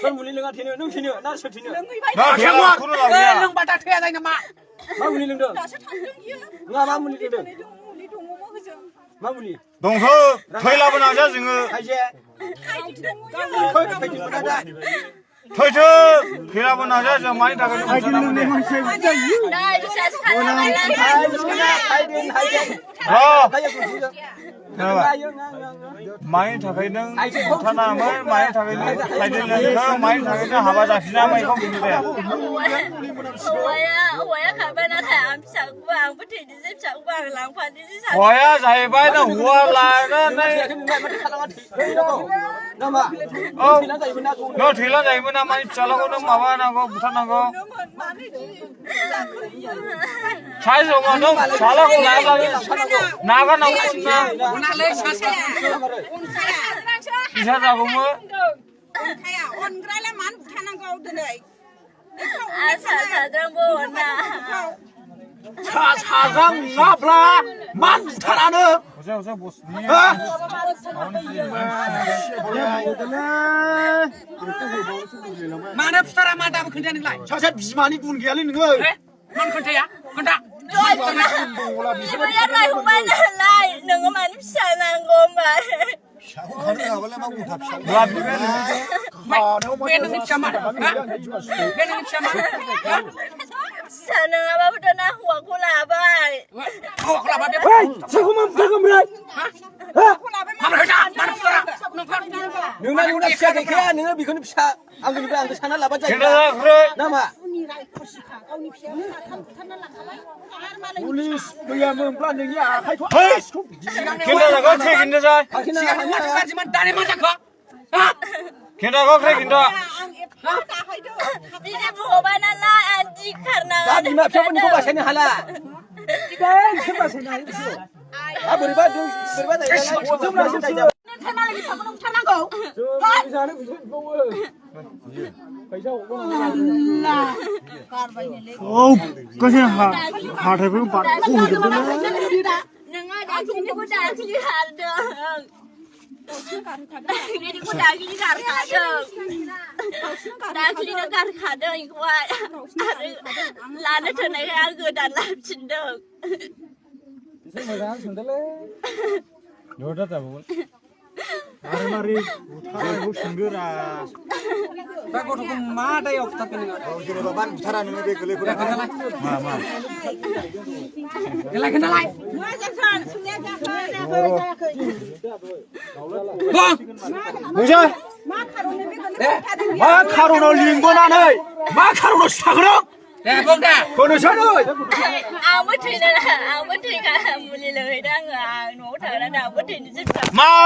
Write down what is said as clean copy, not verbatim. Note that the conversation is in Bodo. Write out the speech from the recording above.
Con muli lưng thịnh nương thịnh na sụt thịnh Nó khéo quá. Lưng bà ta thuê đây nè mà. Má muli lưng được Nga má muli lưng được Má muli Đồng thơ, thuê là bên nào chứ dừng Ai dè Thôi phải chịu ra ra Thôi chứ, thuê là bên nào chứ giờ máy ta cái ai chứ lưng này không chơi Đây, đi xe khai Hai bên hai dè Hai dè cùng chứ máy thằng cái nâng thằng nào mới máy thằng cái nâng thằng cái nâng máy thằng cái nâng hả bà già mày không được đấy Ủa khả bên nó thả chẳng vàng bất thì đi xếp chẳng vàng làng phần đi xếp Ủa giải bay nó hùa là nó này nó thì là giải bên nào máy chả là có nó mà ba nào có thằng nào có trái rồi mà nó chả là có làm là nào có nào cũng na đi ra đâu cũng mới xả răng buồn à xả răng ngáp là mát thật ăn nữa Mana putara mata apa kerja ni lai? sao sẽ bị mà đi buồn kia lên người Man kerja ya? Kerja. rồi đi bây giờ này không phải là lại đừng có mà nếp xả nàng gồm mà làm gì vậy Bên nó sama. Bên nó sama. xả nàng apa betul nak huak pula bay Kau kelapa dia. sao không được Mana kerja? Mana putara? nếu nó xe cái kia nếu bị con xe ăn cái ăn cái xe nó là bắt cái chạy đó rồi nè mà police bây giờ mình plan những nhà khai thoát cái đó là có thể cái đó rồi Siapa macam macam dari macam kau? Ha? cái đó có thể cái đó đi đi bộ bay nó lại anh chỉ khả năng đã bị mà siapa ni kau bahasa ni hala kan siapa bahasa ni ah beribat dari semua sudah jauh ô có thể hà thầy với bạn cũng được đấy đừng ai đã khi có đá khi hạt được đi có đá khi gạt hạt được đá khi nó gạt hạt được như vậy là nó trở này ra người đàn làm chuyện được Yo dah tahu. Mari utara sungguh ras. Kau tu kumah dah yok tapi ni. Jadi baban utara ni dia kelih pun. Ma. Kena lai. Bang. Musa. má kharo nó liền con ăn ơi má kharo nó sạc đó Bang dah. con nó sạc ơi ao bất thì là ao bất thì cả mùi lời đang ở nổ thở đang đào bất thì rất là Ma.